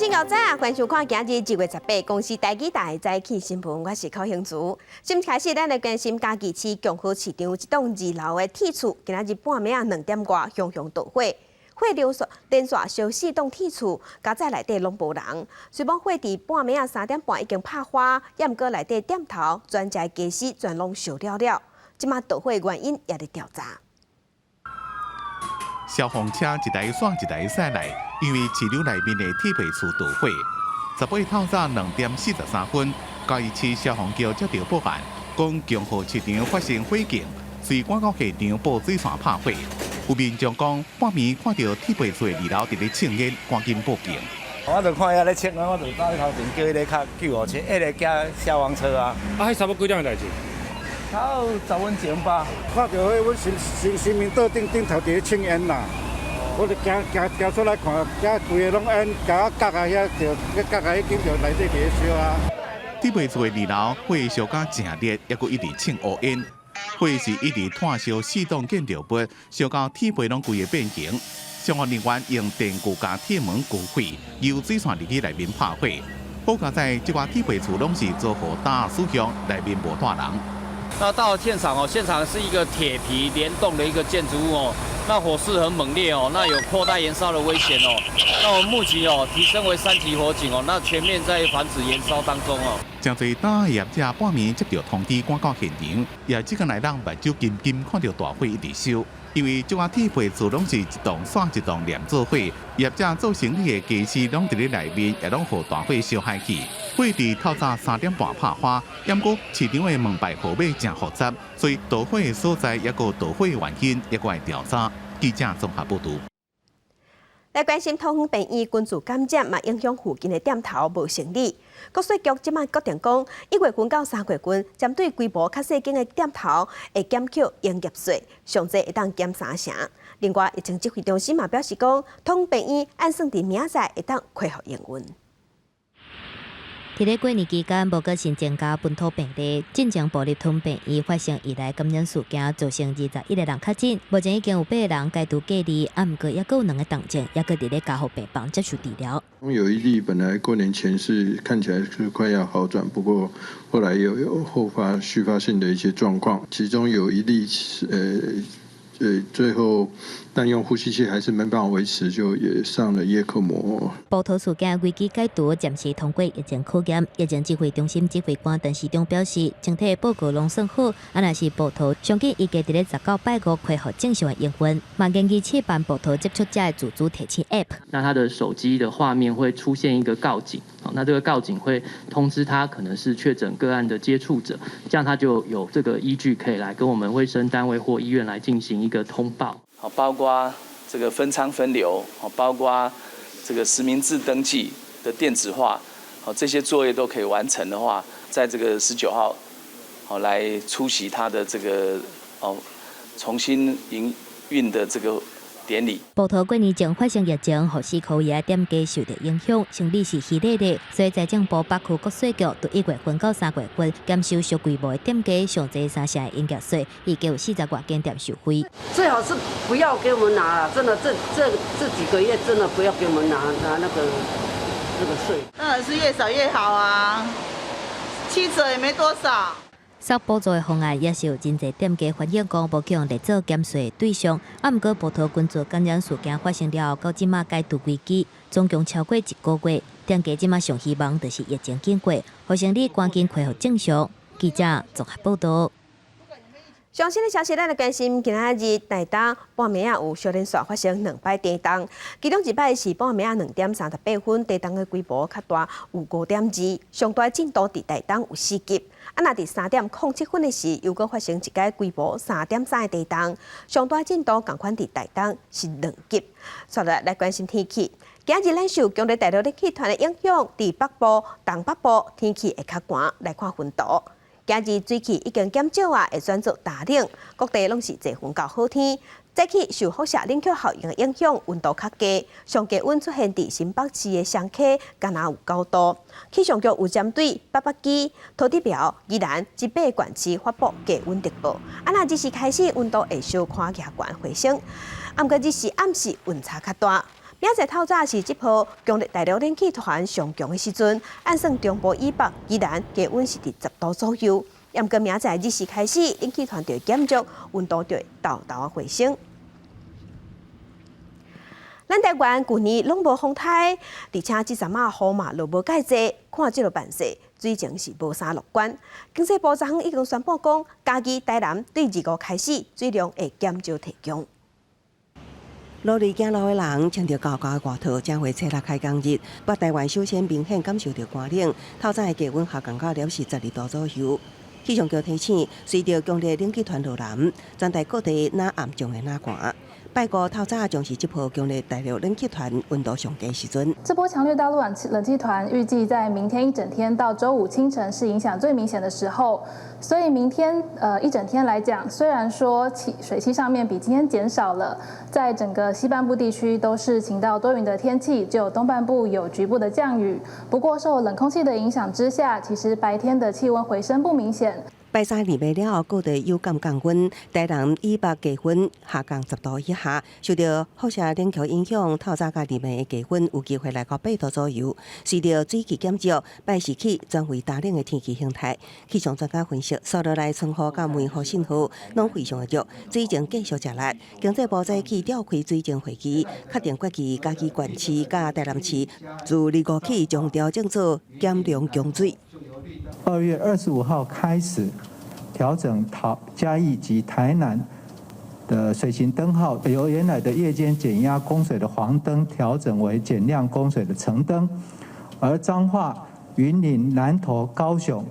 親牛早，歡迎收看今日2月18公視台語台早起新聞，我是寇興慈。先開始，咱來關心嘉義市共和市場這棟二樓的鐵厝，今仔日半暝仔2點外，熊熊著火，火連續燒四棟鐵厝，佳哉內底攏無人。雖罔火佇半暝仔3點半已經拍花，猶毋過內底店頭全家家私全攏燒了了。這馬著火原因也佇調查。消防車一台煞一台駛來，因為市場內面的鐵皮厝著火。18透早2點43分，嘉義市消防局接到報案，講共和市場發生火警，隨趕到現場布水線拍火。有民眾講，半暝看著鐵皮厝的二樓佇咧衝煙，趕緊報警。我就看遐咧衝啊，我就走去頭前叫彼个較救護車，彼个叫消防車啊。啊，彼差不多幾點的代誌？差不多10分鐘吧。看著彼阮神神神明桌頂頂頭佇咧衝煙啦，我就行行行出來看，遮規个攏煙，共角仔遐就，彼角仔彼間就內底佇咧燒啊。鐵皮厝的二樓火燒甲誠熱，猶閣一直衝烏煙，火是一直湠燒四棟建築物，燒到鐵皮攏規个變形。消防人員用電鋸共鐵門鋸開，由水線入去內面拍火。好佳哉，這寡鐵皮厝攏是租予搭使用，內面無蹛人。那到了現場哦，現場是一個鐵皮連棟的一個建築物哦，那火勢很猛烈哦，那有擴大延燒的危險哦。那我們目前哦提升為3級火警哦，那全面在防止延燒當中哦。誠濟搭業者半暝接到通知趕到現場，也這個來人目睭金金看著大火一直燒，因為這寡鐵皮厝攏是一棟煞一棟連做伙，業者做生意的家私攏佇咧內面，也攏予大火燒害去。火佇透早3點半拍花，毋過市場的門牌號碼誠複雜，所以著火的所在抑閣著火的原因，猶閣愛調查。記者綜合報導。來關心桃園病院群聚感染嘛，影響附近的店頭無生理。國稅局這馬決定講，1月份到3月份，針對規模較細間的店頭會減扣營業稅，上濟會當減三成。另外，疫情指揮中心嘛表示講，桃園病院按算佇明仔載會當恢復營運。佇咧過年期間，無閣新增加本土病例，進前部立桃園病院發生以來感染事件，造成21個人確診，目前已經有八個人解除隔離，啊，毋過猶閣有兩個重症，猶閣佇咧加護病房接受治療。有一例本來過年前是看起來是快要好轉，不過後來又有後發續發性的一些狀況，其中有一例是最後但用呼吸器還是沒辦法維持，就也上了葉克膜。部桃事件危機解除，暫時通過疫情考驗。疫情指揮中心指揮官陳時中表示，整體報告攏算好，啊若是部桃上緊預計佇咧19拜五恢復正常的營運，嘛建議試辦部桃接觸者的自主提醒 App。那他的手機的畫面會出現一個告警，那這個告警會通知他可能是確診個案的接觸者，這樣他就有這個依據可以來跟我們衛生單位或醫院來進行一個通報。好，包括這個分艙分流，好，包括這個實名制登記的電子化，好，這些作業都可以完成的話，在這個19號，好來出席他的這個哦重新營運的這個典禮。部桃過年前發生疫情，予四區的店家受著影響，生理是虛咧咧，所以財政部北區國稅局佇1月份到3月份減收小規模的店家上濟三成的營業稅，預計有40外間店受惠。最好是不要給我們拿了，真的這幾個月真的不要給我們拿那個稅。當然是越少越好啊，7折也沒多少。削補助的方案也是有真濟店家反映講，無去予列做減稅的對象。啊，毋過部桃群聚感染事件發生了後，到這馬解除危機，總共超過一個月，店家這馬上希望就是疫情緊過，予生理趕緊恢復正常。記者綜合報導。上新的消息，咱來關心今仔日台東半暝仔有小連續發生兩擺地動，其中一擺是半暝仔2點38分，地動的規模較大，有5.2，上大震度佇台東有4級。啊，若佇3點07分的時，又閣發生一擺規模3.3的地動，上大震度仝款佇台東是2級。接落來來關心天氣，今日咱受強烈大陸冷氣團的影響，佇北部、東北部天氣會較寒。來看溫度。今日水汽已經減少啊，會轉做大冷，各地攏是濟雲到好天。早起受輻射冷卻效應的影響，溫度較低，上低溫出現佇新北市的雙溪，敢若有9度。氣象局有針對八百基、土地廟、宜蘭這八個縣市發布低溫特報。啊，若日時開始溫度會小可加懸回升，啊，毋過日時暗時溫差較大。明仔載透早是這波強烈大陸冷氣團上強的時陣，按算中部以北宜蘭低溫是佇10度左右。毋過明仔載日時開始，冷氣團就會減弱，溫度就會沓沓回升。咱台灣舊年攏無風颱，而且這陣仔雨嘛落無蓋濟，看這個辦勢，水情是無啥樂觀。經濟部昨昏已經宣布講，嘉義、台南對25開始水量會減少提供。努力行路的人穿著厚厚的外套，才會初六開工日。北台灣首先明顯感受著寒冷，透早的低溫下降到攝氏12度左右。氣象局提醒，隨著強烈冷氣團落南，全台各地若暗將會若寒。拜五透早將是這波強烈大陸冷氣團溫度上低時陣。這波強烈大陸冷氣團預計在明天一整天到週五清晨是影響最明顯的時候，所以明天一整天來講，雖然說氣水汽上面比今天減少了，在整個西半部地區都是晴到多雲的天氣，就東半部有局部的降雨。不過受冷空氣的影響之下，其實白天的氣溫回升不明顯。拜三暝暝了後，各地有感降溫，台南以北低溫下降10度以下，受著輻射冷卻影響，透早佮暝暝的低溫有機會來到8度左右。隨著水汽減少，拜四起轉為乾冷的天氣形態。氣象專家分析，紲落來春雨佮梅雨信號攏非常的弱，水情繼續食力。經濟部早起召開水情會議，確定決議嘉義縣市佮台南市自25起將調整做減量供水。 2月25號開始調整桃嘉義及台南的水情燈號，由原來的夜間減壓供水的黃燈調整為減量供水的橙燈，而彰化、雲林、南投、高雄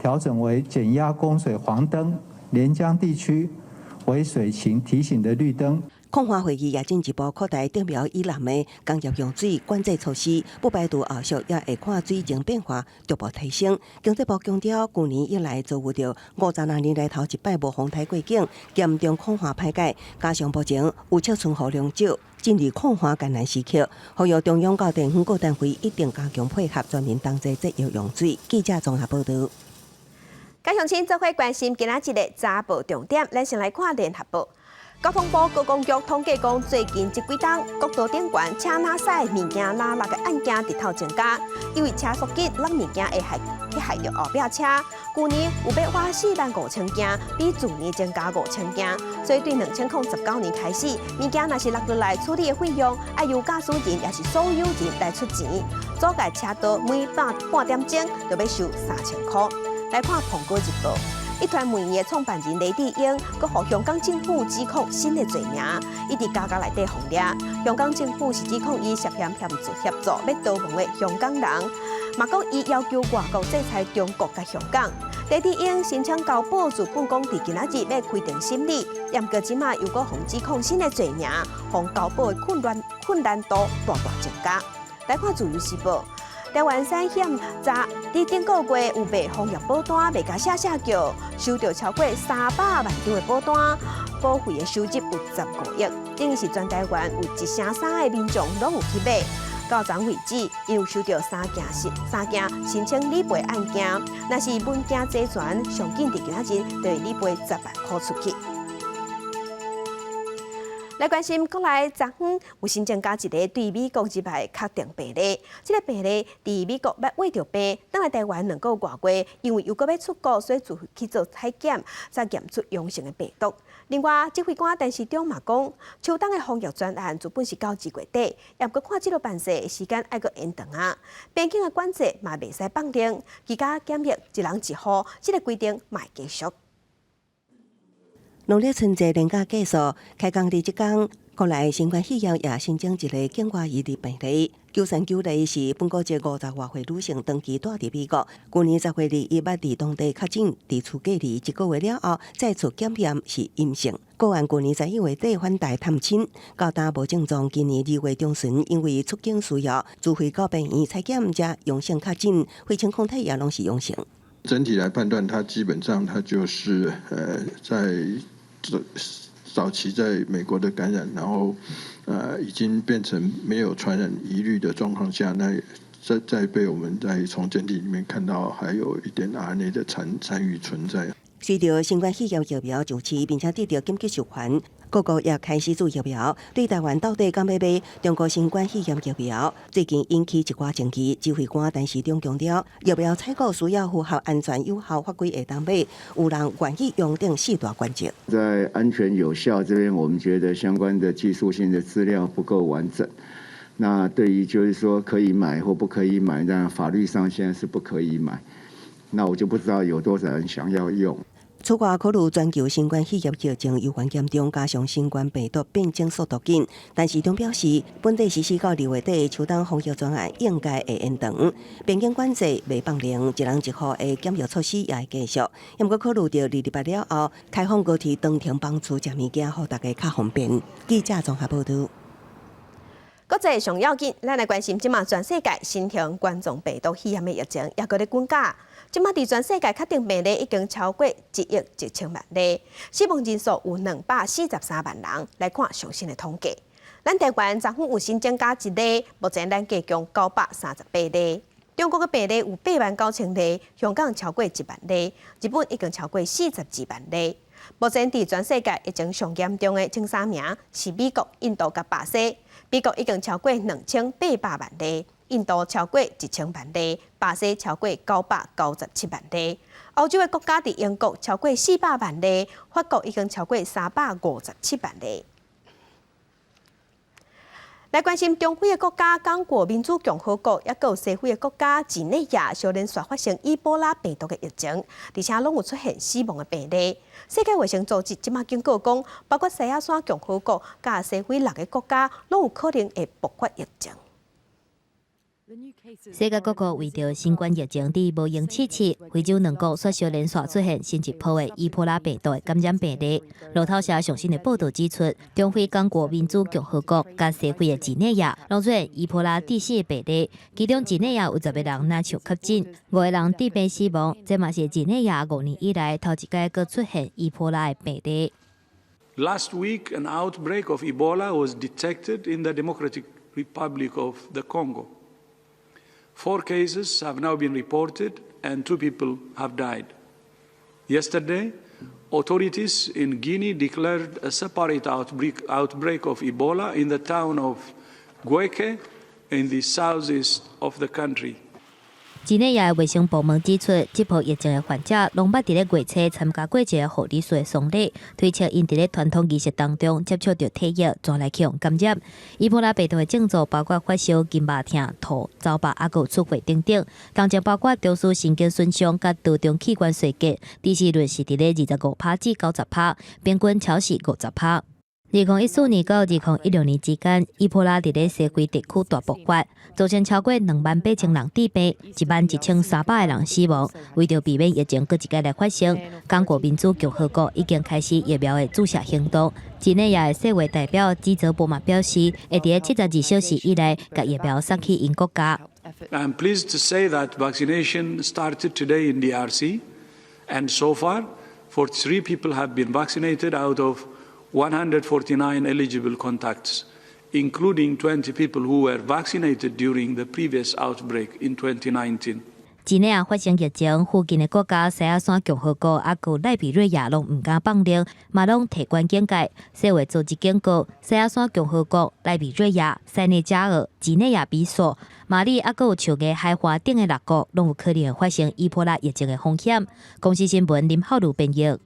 調整為減壓供水黃燈，連江地區為水情提醒的綠燈。擴旱會議也進一步擴大竹苗以南的工業用水管制措施，不排除後續也會看水情變化逐步提升。經濟部強調，舊年以來遭遇著56年來頭一擺無風颱過境，嚴重苦旱歹解，加上目前預測春雨量少，進入抗旱艱難時刻，呼籲中央到地方各單位一定加強配合，全民同齊節約用水。記者綜合報導。各鄉親做伙關心今仔日的早報重點，咱先來看聯合報。交通部觀光局統計講，最近這幾冬國道頂懸車若駛物件若落的案件直透增加，因為車速緊，落物件會害去害著後壁車。舊年有欲倚4萬5千件，比去年增加5,000件。所以對2019年開始，物件若是落落來處理的費用，愛由駕駛人抑是所有人來出錢。阻礙車道每半點鐘就欲收3000箍。來看《蘋果日報》。壹傳媒的創辦人黎智英，閣予香港政府指控新的罪名，伊佇監獄內底予掠。香港政府是指控伊涉嫌協助欲逃亡的香港人，嘛講伊要求外國制裁中國佮香港。黎智英申請交保自本講佇今仔日欲開庭審理，毋過這馬又閣予指控新的罪名，予交保的困難度大大增加。來看《自由時報》。台灣產險昨佇頂個月有賣防疫保單，賣甲嚇嚇叫，收著超過300萬張的保單，保費的收入有15億，等於是全台灣有一成三的民眾攏有去買。到昨為止，𪜶有收著三件申請理賠案件，若是文件齊全，上緊佇今仔日就會理賠10萬箍出去。來關心國內昨昏有新增加一个對美國入來確定病例，這个病例佇美國捌穢著病，轉來台灣2個外月，因為又閣欲出國，所以就去做採檢，才驗出陽性的病毒。另外，指揮官陳時中嘛講，秋冬的防疫專案原本是到2月底，毋過看這个辦勢時間愛閣延長啊。邊境的管制嘛袂使放寬，居家檢疫一人一戶，這个規定嘛會繼續。農曆春節連假結束，開工日這工，國內新冠肺炎也新增一个境外移入病例。939例是本國籍50外歲女性，長期蹛佇美國。舊年10月21捌佇當地確診，佇厝隔離一個月了後，再次檢驗是陰性。個案舊年11月底返台探親，到今無症狀。今年2月中旬因為出境需要，自費到病院採檢，才陽性確診，血清抗體也攏是陽性。整體來判斷，它基本上它就是在早期在美國的感染，然後已經變成沒有傳染疑慮的狀況下，那再被我們在從檢體裡面看到還有一點 RNA 的殘餘存在。隨著新冠肺炎疫苗上市，並且得著緊急授權，各國也開始注疫苗。對台灣到底敢欲買中國新冠肺炎疫苗，最近引起一寡爭議。指揮官陳時中強調，疫苗採購需要符合安全有效法規會當買，有人願意用頂四大原則。在安全有效這邊，我們覺得相關的技術性的資料不夠完整。那對於就是說可以買或不可以買，那法律上現在是不可以買。那我就不知道有多少人想要用。此外，考慮全球新冠肺炎疫情猶原嚴重，加上新冠病毒變種速度緊，陳時中表示，本地實施到2月底的秋冬防疫專案應該會延長，邊境管制袂放寬，一人一戶的檢疫措施也會繼續。毋過考慮著228了後，開放高鐵長程班次食物件，予大家較方便。記者綜合報導。國際上要緊，咱來關心這馬全世界新型冠狀病毒肺炎的疫情，猶閣咧滾價。這馬佇全世界確定病例已經超過1億1千萬例，死亡人數有243萬人。來看上新的統計，咱台灣昨昏有新增加一例，目前咱計共938例。中國的病例有8萬9千例，香港超過1萬例，日本已經超過42萬例。目前佇全世界疫情上嚴重的前三名是美國、印度佮巴西。美國已經超過2800萬例，印度超過1000萬例，巴西超過997萬例。歐洲的國家佇英國超過400萬例，法國已經超過357萬例。來關心中非的國家剛果民主共和國，抑閣有西非的國家幾內亞，相連續發生伊波拉病毒的疫情，而且攏有出現死亡的病例。世界衛生組織這馬警告講，包括西亞山共和國佮西非六个國家，攏有可能會爆發疫情。世界各國為著新冠疫情佇無閒試試，非洲兩國煞相連續出現新一波的伊波拉病毒的感染病例。路透社上新的報導指出，中非剛果民主共和國佮西非的幾內亞攏出現伊波拉致死的病例，其中幾內亞有10個人若像確診，五個人致病死亡。這嘛是幾內亞5年以來頭一擺閣出現伊波拉的病例。 Last week, an outbreak of Ebola was detected in the Democratic Republic of the Congo. Four cases have now been reported and two people have died. Yesterday, authorities in Guinea declared a separate outbreak of Ebola in the town of Gueke in the southeast of the country. 幾內亞衛生部門指出，這波疫情的患者攏捌佇咧月初參加過一個護理師的喪禮，推測𪜶佇咧傳統儀式當中接觸著體液，轉來去予感染。伊波拉病毒的症狀包括發燒、筋肉疼、吐、走腹，抑閣有出血等等。當中包括中樞神經損傷佮多重器官衰竭，致死率是佇咧25%至90%，平均超是50%。2014年到2016年之間，伊波拉佇咧西非地區大爆發，造成超過2萬8千人致病，1萬1300個人死亡。為著避免疫情閣一擺來發生，剛果民主共和國已經開始疫苗的注射行動。幾內亞的世衛代表基澤博嘛表示，會佇咧72小時以內，共疫苗送去𪜶國家。 I'm pleased to say that vaccination started today in DRC, and so far, 43 people have been vaccinated out of 149 eligible contacts, including 20 people who were vaccinated during the previous outbreak in 2019. 幾內亞發生疫情，附近的國家西亞山共和國抑閣賴比瑞亞攏毋敢放寬，嘛攏提懸警戒。世衛組織警告，西亞山共和國、賴比瑞亞、塞內加爾、幾內亞比索、馬里抑閣有象牙海灣頂的六國，攏有可能發生伊波拉疫情的風險。公視新聞林浩如編譯。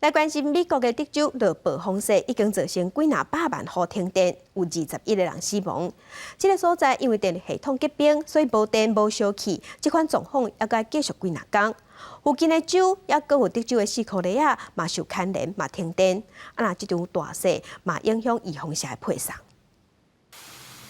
來關心美國的德州落暴風雪，已經造成幾若百萬戶停電，有21個人死亡。這个所在因為電力系統結冰，所以無電無燒氣，這款狀況猶閣繼續幾若工。附近的州抑閣有德州的四箍犁仔嘛受牽連，嘛停電。啊，若這場大雪嘛影響預防射的配送。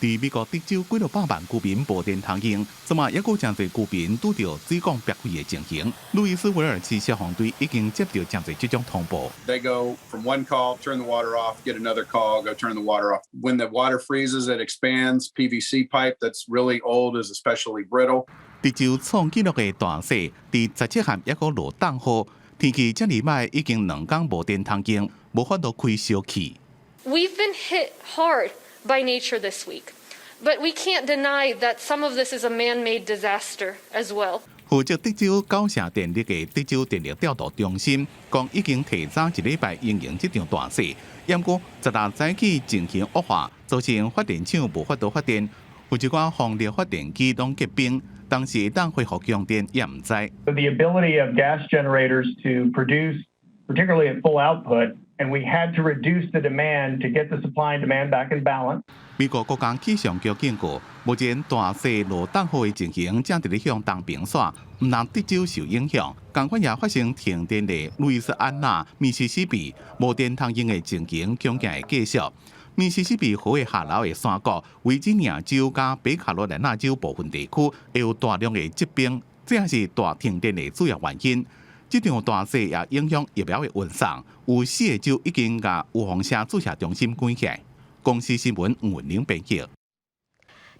佇美國德州幾若百萬居民無電通用，這馬抑閣誠濟居民拄著水管爆開的情形。路易斯維爾市消防隊已經接著誠濟這種通報。 They go from one call, turn the water off, get another call, go turn the water off. When the water freezes, it expands. PVC pipe that's really old is especially brittle. 德州創紀錄的大雪，佇17號抑閣落凍雨，天氣遮爾䆀，已經2工無電通用，無法度開燒氣。 We've been hit hard by nature this week, but we can't deny that some of this is a man-made disaster as well. 負負責德州九成電力的德州電力調度中心講，已經提早一禮拜因應這場大雪，毋過16早起情形惡化，造成發電廠無法度發電，有一寡風力發電機攏結冰，當時會當恢復供電也毋知。 The ability of gas generators to produce, particularly at full output, and we had to reduce the demand to get the supply and demand back in balance. 美國國家氣象局警告，目前大雪落凍雨的情形正佇咧向東爿徙，毋但德州受影響，仝款也發生停電的路易斯安那、密西西比無電通用的情形，恐驚會繼續。密西西比河的下流的山谷，維吉尼亞州佮北卡羅來納州部分地區會有大量的積冰，這也是大停電的主要原因。這場大雪也影響疫苗的運送，有四個州已經共預防射注射中心關起來。公視新聞吳文玲編輯。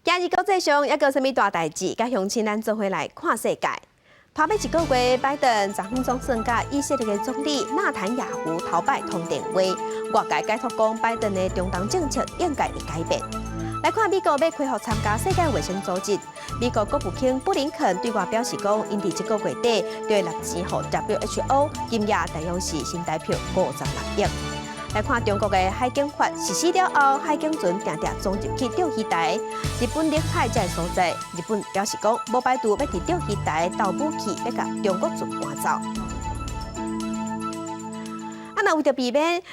今日國際上猶閣有啥物大代誌？佮鄉親咱做伙來看世界。頭尾一個月，拜登昨昏總算佮以色列的總理納坦雅胡頭擺通電話，外界解讀講拜登的中東政策應該會改變。來看美國欲恢復參加世界衛生組織，美國國務卿布林肯對外表示講，𪜶佇這個月底就會納錢予 WHO，金額大約是新台幣56億。來看中國的海警法實施了後，海警船定定衝入去釣魚台，日本領海這个所在，日本表示講，無排除欲佇釣魚台投武器，欲共中國船趕走。啊，若為著避免，予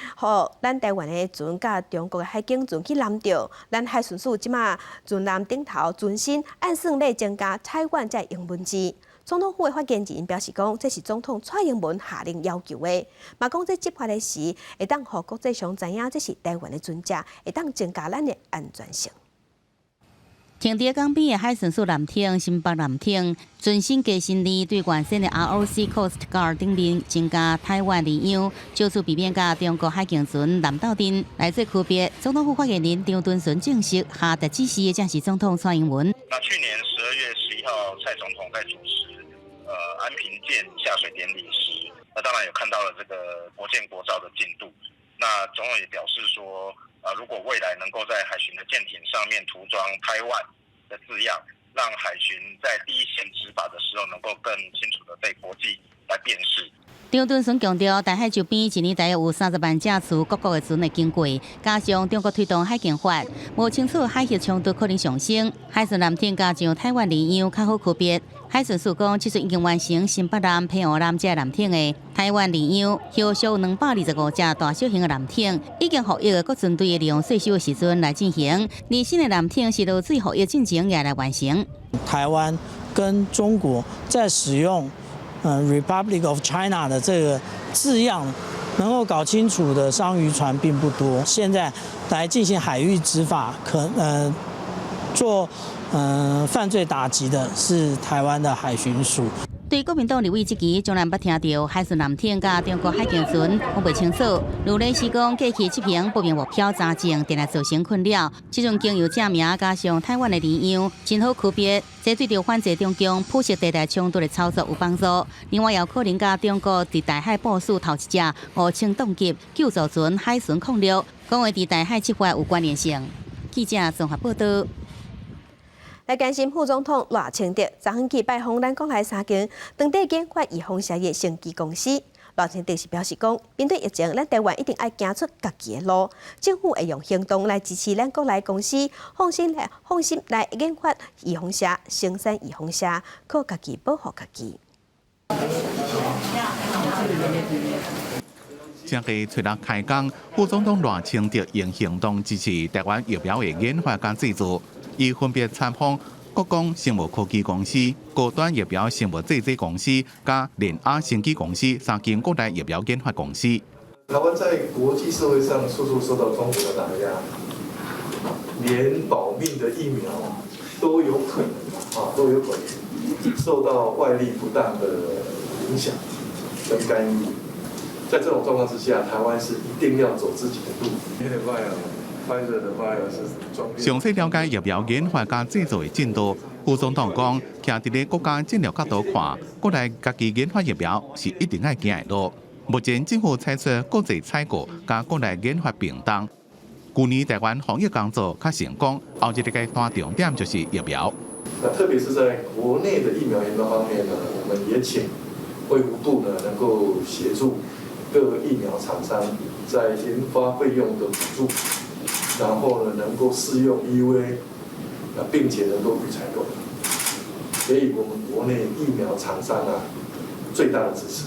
咱台灣的船佮中國的海警船去攔著，咱海巡署這馬船艦頂頭船身按算欲增加台灣這英文字。總統府的發言人表示講，這是總統蔡英文下令要求的，嘛講這執法的時會當予國際上知影這是台灣的船隻，會當增加咱的安全性。停佇港邊的海巡署艦艇新北艦艇，全新加新字對原先的 ROC Coast Guard 頂面增加台灣字樣，借此避免佮中國海警船攔鬥陣來做區別。總統府發言人張敦順證實，下達指示的正是總統蔡英文。那去年12月11號，蔡總統在主持安平艦下水典禮時，那當然有看到了這個國艦國造的進度。那總統也表示說，如果未來能夠在海巡的艦艇上面塗裝台灣的字樣，讓海巡在第一線執法的時候能夠更清楚的被國際來辨識。張敦順強調，台海周邊一年大約有30萬架次各國的船會經過，加上中國推動海警法，無清楚海域衝突可能上升，海巡艦艇加上台灣字樣較好區別。海巡署講，這陣已經完成新北艦、澎湖艦這艦艇的台灣字樣，後續225隻大小型的艦艇已經服役的各船隊利用歲修的時陣來進行，而新的艦艇是落水服役進前也來完成。台灣跟中國在使用Republic of China 的這個字樣，能夠搞清楚的商漁船並不多。現在來進行海域執法，可做犯罪打擊的是台灣的海巡署。對國民黨立委質疑，從來毋捌聽著海巡艦艇佮中國海警船，講袂清楚。盧禮士講，過去執行不明目標查證，定定造成困擾。這陣經由正名加上台灣的字樣，真好區別。這對著反制中共灰色地帶衝突的操作有幫助。另外，也有可能佮中國佇台海部署頭一隻5千噸級救助船海巡06，講會佇台海執法有關聯性。記者綜合報道。來關心副總統賴清德，昨昏去拜訪咱國內三間當地研發預防射的生技公司。賴清德是表示講，面對疫情，咱台灣一定愛行出家己的路，政府會用行動來支持咱國內公司，放心來研發預防射、生產預防射，靠家己保護家己。這個初六開工，副總統賴清德用行動支持台灣疫苗的研發佮製造。伊分別參訪國光生物科技公司、高端疫苗生物製劑公司、佮聯亞生技公司三間國內疫苗研發公司。台灣在國際社會上處處受到中國的打壓，連保命的疫苗都有可能啊，都有可能受到外力不當的影響跟干預。在這種狀況之下，台灣是一定要走自己的路。詳細了解疫苗研發佮製造的進度，副總統講，徛佇咧國家戰略角度看，國內家己研發疫苗是一定愛行的路。目前政府採取國際採購佮國內研發並重。舊年台灣防疫工作較成功，後一個階段重點就是疫苗。那特別是在國內的疫苗研發方面呢，我們也請衛福部呢能夠協助各疫苗廠商在研發費用的補助，然後呢能夠試用 EUA，啊並且能夠預採購，給予我們國內疫苗廠商啊最大的支持。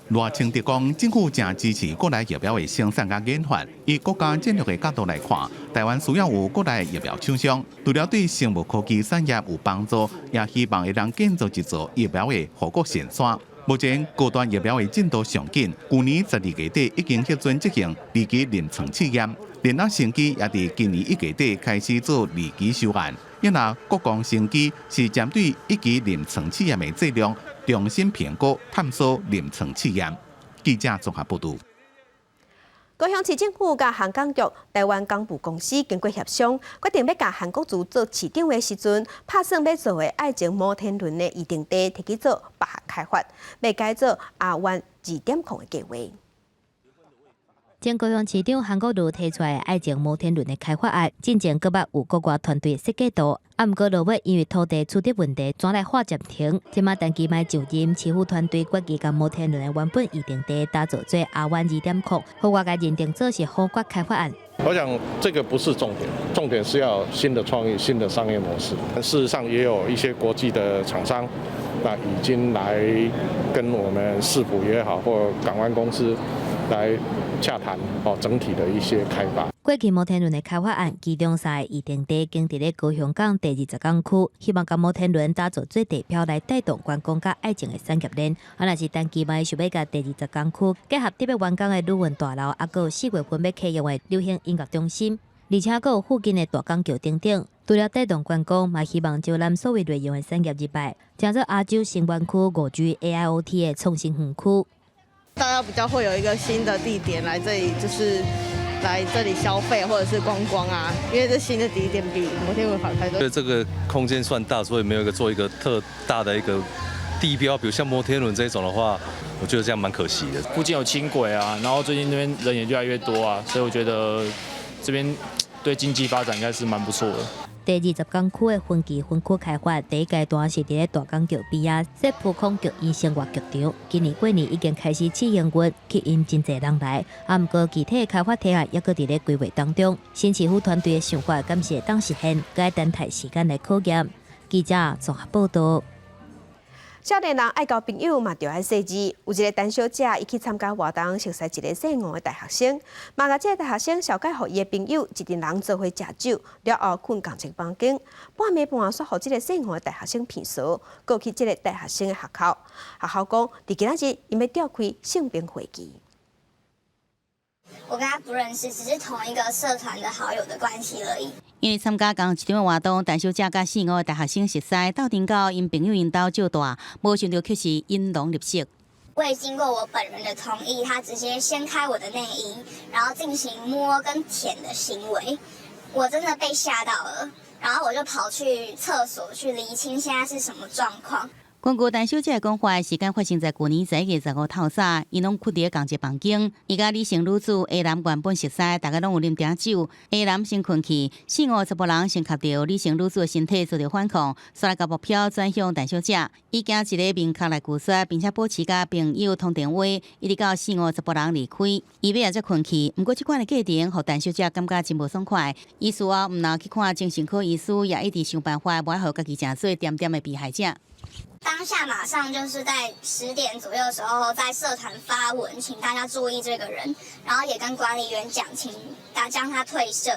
賴清德講，政府誠支持國內疫苗的生產佮研發。以國家戰略的角度來看，台灣需要有國內疫苗廠商，除了對生物科技產業有幫助，也希望會當建造一座疫苗的護國神山。目前高端疫苗的進度上緊，舊年12月底已經核准執行二期臨床試驗，聯合生技也佇今年1月底開始做二期收案。因為國光生技是針對一期臨床試驗的劑量重新評估探索臨床試驗。記者綜合報導。高雄市政府佮航港局、台灣港務公司經過協商，決定欲共韓國瑜做市長的時陣，拍算欲做的愛情摩天輪的預定地，提去做別項開發，欲改做亞運2.0的計畫。前高雄市長韓國瑜提出來愛情摩天輪的開發案，進前閣捌有國外團隊設計圖，啊，毋過落尾因為土地取得問題，轉來劃暫停。這馬陳其邁就任，市府團隊決議共摩天輪的原本預定地打造做亞運2.0，予外界認定做是好決開發案。我想這個不是重點，重點是要新的創意、新的商業模式。事實上，也有一些國際的廠商，那已經來跟我們市府也好，或港灣公司來洽談哦，整體的一些開發。過去摩天輪的開發案，其中三个預定地經佇咧高雄港第二十港區，希望共摩天輪打造做地標來帶動觀光佮愛情的產業鏈。啊，若是陳其邁想欲共第二十港區結合得欲完工的旅運大樓，啊，閣有4月份欲啟用的流行音樂中心，而且閣有附近的大港橋等等，除了帶動觀光，嘛希望招攬數位內容的產業入來，成做亞洲新灣區5G AIoT 的創新園區。大家比較會有一個新的地點來這裡，就是來這裡消費或者是觀光啊，因為這新的地點比摩天輪好太多。對，這個空間算大，所以沒有一個做一個特大的一個地標，比如像摩天輪這種的話，我覺得這樣蠻可惜的。附近有輕軌啊，然後最近這邊人也越來越多啊，所以我覺得這邊對經濟發展應該是蠻不錯的。第二十港區的分期分區開發，第一階段是佇咧大港橋邊仔設浮空劇院生活劇場。今年過年已經開始試營運，吸引真濟人來。啊，毋過具體的開發提案猶閣佇咧規劃當中。新市府團隊的想法，敢是會當實現，閣愛等待時間來考驗。記者綜合報導。少年人愛交朋友嘛，著愛細緻。有一个陳小姐，伊去參加活動，熟似一个姓吳的大學生，嘛共這个大學生紹介予伊的朋友，一陣人做伙食酒，了後睏仝一个房間，半暝半煞予這个姓吳的大學生騙趖，告去這个大學生的學校。學校講，佇今仔日𪜶欲召開性平會議。我跟他不認識，只是同一個社團的好友的關係而已。因為參加仝一場的活動，陳小姐佮姓吳的大學生熟似，鬥陣到𪜶朋友𪜶兜借蹛，無想著卻是引狼入室。未經過我本人的同意，他直接掀開我的內衣，然後進行摸跟舔的行為，我真的被嚇到了，然後我就跑去廁所去釐清現在是什麼狀況。根據陳小姐的講法，事件發生在舊年11月15透早，𪜶攏睏佇仝一个房間。伊佮李姓女子 A 男原本熟似，大家攏有啉點酒。A 男先睏去，姓吳查埔人先挾著李姓女子的身體做著反抗，煞來共目標轉向陳小姐，伊驚一个明確來拒絕，並且保持佮朋友通電話，一直到姓吳查埔人離開，伊尾仔才睏去。毋過這款的過程，予陳小姐感覺真無爽快。伊事後毋但去看精神科醫師，也一直想辦法，無愛予家己成做恬恬的被害者。當下馬上就是在10點左右的時候，在社團發文，請大家注意這個人，然後也跟管理員講，請大家將他退社。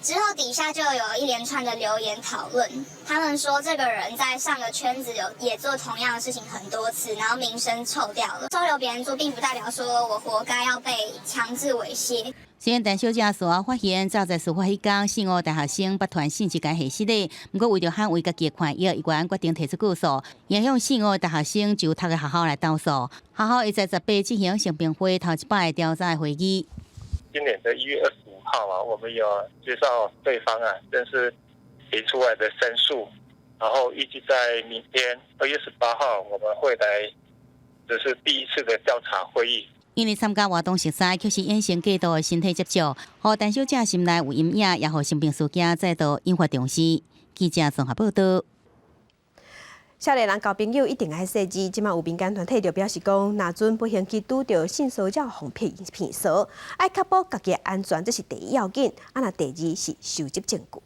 之後底下就有一連串的留言討論，他們說這個人在上個圈子有也做同樣的事情很多次，然後名聲臭掉了。收留別人住，並不代表說我活該要被強制猥褻。雖然陳小姐事後發現，早在事發彼工，姓吳大學生捌傳信息共核實的，毋過為著捍衛家己的權益，伊決定提出告訴，影響姓吳的大學生就讀的學校來投訴。學校會在18進行性平會頭一擺調查會議。今年的1月25號啊，我們有接到對方啊，正式提出來的申訴，然後預計在明天2月18號，我們會來，這是第一次的調查會議。因為參加活動熟似，卻是衍生過度的身體接觸，予陳小姐心內有陰影，也予性平事件再度引發重視。記者綜合報導。少年人交朋友一定愛細緻，這馬有民間團體就表示講，若準不幸去拄著性騷擾防騙騙術，愛確保家己的安全，這是第一要緊。啊，若第二是收集證據。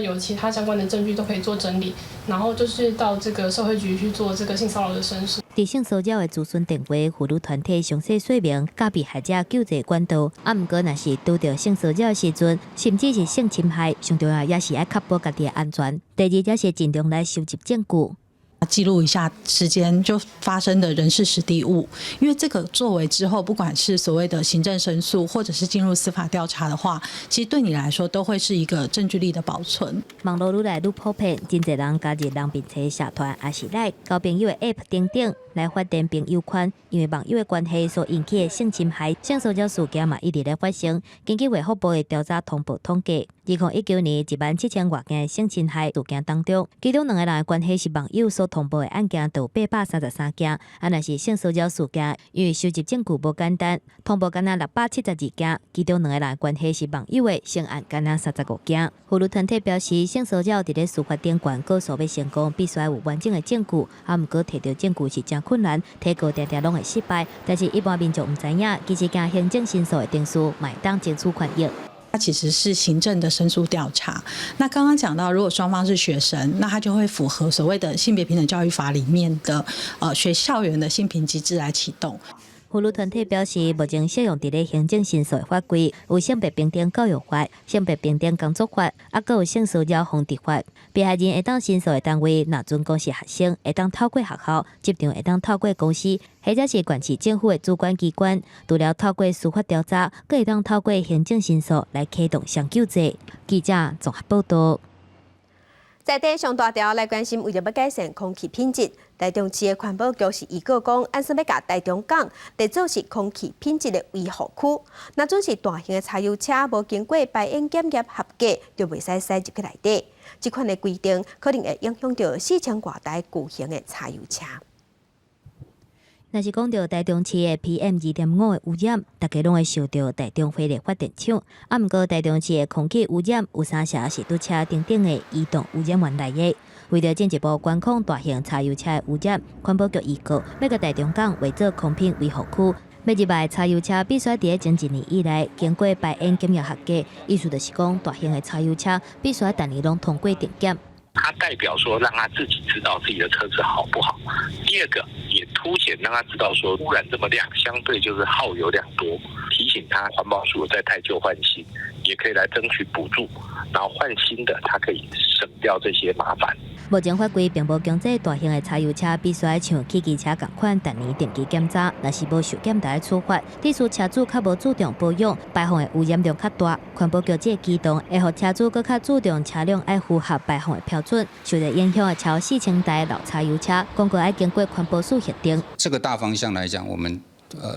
有其他相關的證據都可以做整理，然後就是到這個社會局去做這個性騷擾的申訴。佇性騷擾的諮詢電話，婦女團體詳細說明，佮被害者救濟管道。啊，毋過若是拄著性騷擾的時陣，甚至是性侵害，上重要也是愛確保家己的安全。第二，則是盡量來收集證據。記錄一下時間就發生的人事時地物，因為這個作為之後，不管是所謂的行政申訴，或者是進入司法調查的話，其實對你來說都會是一個證據力的保存。網路愈來愈普遍，真濟人加入人面冊社團，抑是 LINE 交朋友的 App 等等來發展朋友圈，因為網友的關係所引起的性侵害、性騷擾事件嘛，一直咧發生。根據衛福部的調查通報統計，2019年17,000外件的性侵害事件當中，其中兩个人的關係是網友所通報的案件就有832件，啊，若是性騷擾事件，因為收集證據無簡單，通報干焦672件，其中兩个人的關係是網友的成案干焦35件。婦女團體表示，性騷擾佇咧司法頂懸告訴欲成功，必須愛有完整的證據，啊，毋過提著證據是誠困難，提告定定攏會失敗。但是，一般民眾毋知影，其實經行政申訴的程序，嘛會當爭取權益。它其實是行政的申訴調查。那剛剛講到，如果雙方是學生，那他就會符合所謂的性別平等教育法裡面的學校園的性平機制來啟動。婦女團體表示，目前適用佇咧行政申訴的法規有性別平等教育法、性別平等工作法，啊，閣有性騷擾防治法。被害人會當申訴的單位，若準講是學生，會當透過學校；職場會當透過公司，或者是縣市政府的主管機關。除了透過司法調查，閣會當透過行政申訴來啟動相救濟。記者綜合報道。在地上大條來關心，為著欲改善空氣品質，台中市的環保局是預告講，按算欲共台中港定做是空氣品質的維護區。若準是大型的柴油車無經過排煙檢驗合格，就袂使駛入去內底。這款的規定可能會影響著4000外台舊型的柴油車。若是講著台中市的 PM 2.5的污染，大家攏會想著台中火力發電廠。啊，毋過台中市的空氣污染有三成是佇車頂頂的移動污染源來的。為著進一步管控大型柴油車的污染，環保局預告欲共台中港劃做空品維護區。欲入來的柴油車必須佇咧前一年以內經過排煙檢驗合格，意思就是講大型的柴油車必須逐年攏通過定檢。它代表說，讓他自己知道自己的車子好不好。第二個，也凸顯讓他知道說，污染這麼量，相對就是耗油量多。提醒他環保署在汰舊換新，也可以來爭取補助，然後換新的，他可以省掉這些麻煩。目前法規並無強制大型的柴油車必須愛像汽機車仝款，逐年定期檢查，若是無受檢查的處罰。致使車主較無注重保養，排放的污染量較大。環保局這個舉動會予車主閣較注重車輛愛符合排放的標準。受著影響的超4000台老柴油車，公告愛經過環保署核定。這個大方向來講，我們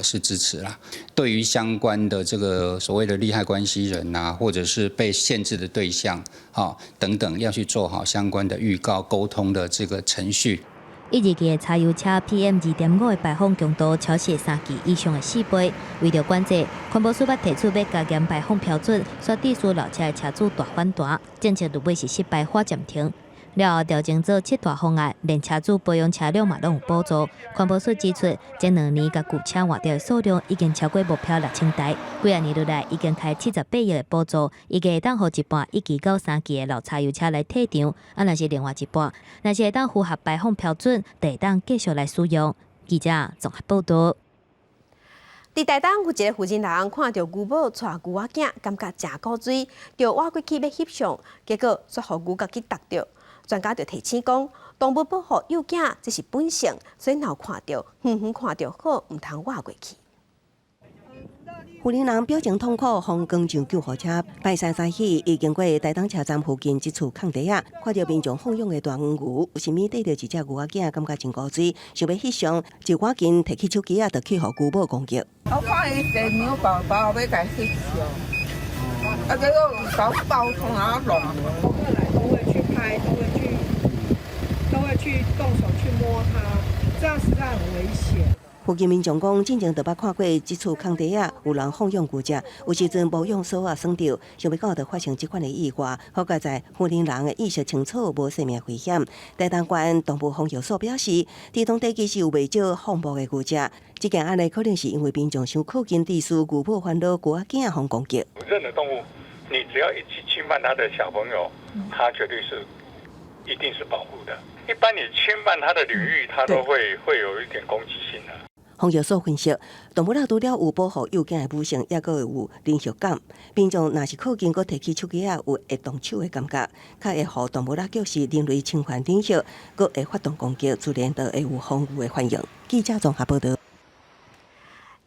是支持啦。對於相關的這個所謂的利害關係人啊，或者是被限制的對象，哈等等，要去做好相關的預告溝通的這個程序。一、二期的柴油車 PM 2.5的排放強度超過3期以上的4倍，為著管制，環保署捌提出欲加嚴排放標準，煞致使老車的車主大反彈，政策落尾是失敗喊暫停。了後調整做七大方案，連車主保養車輛嘛攏有補助。環保署指出，這2年共舊車換掉的數量已經超過目標6000台，幾仔年落來已經開78億的補助，預計會當予一半1期到3期的老柴油車來退場，啊，若是另外一半，若是會當符合排放標準，就會當繼續來使用。記者綜合報道。佇台東有一个婦人人看著牛母帶牛仔囝，感覺誠古錐，就倚過去欲翕相，結果煞予牛共去觸著。專家就提醒講，動物保護幼囝，這是本性，所以若有看著，遠遠看著好，毋通倚過去。婦人人表情痛苦，風光上救護車。拜三早起，伊經過台東車站附近一處空地仔，看著民眾放養的大黃牛，身邊綴著一隻牛仔囝，感覺真古錐，想欲翕相，就趕緊提起手機仔，就去予牛母攻擊。我看伊生牛寶寶，欲共翕相，啊，結果共爆衝啊弄。來都會去拍，都會去動手去摸它，這樣實在很危險。附近民眾講，進前就捌看過這處空地仔有人放養牛隻，有時陣無用索仔鎖著，想袂到就發生這款的意外。好佳哉雲林人的意識清楚，無生命危險。台東縣動物防疫所表示，佇當地其實有袂少放牧的牛隻，這件案例可能是因為民眾傷靠近地勢，牛母煩惱牛仔囝予攻擊。任何動物，你只要一去侵犯他的小朋友，他絕對是一定是保護的。一般你侵犯他的領域，他都會有一點攻擊性的。防疫所分析，動物仔除了有保護幼囝的母性，抑閣會有領袖感。民眾若是靠近，閣提起手機仔，有會動手的感覺，較會予動物仔叫是人類侵犯領域，閣會發動攻擊，自然就會有防禦的反應。記者綜合報道。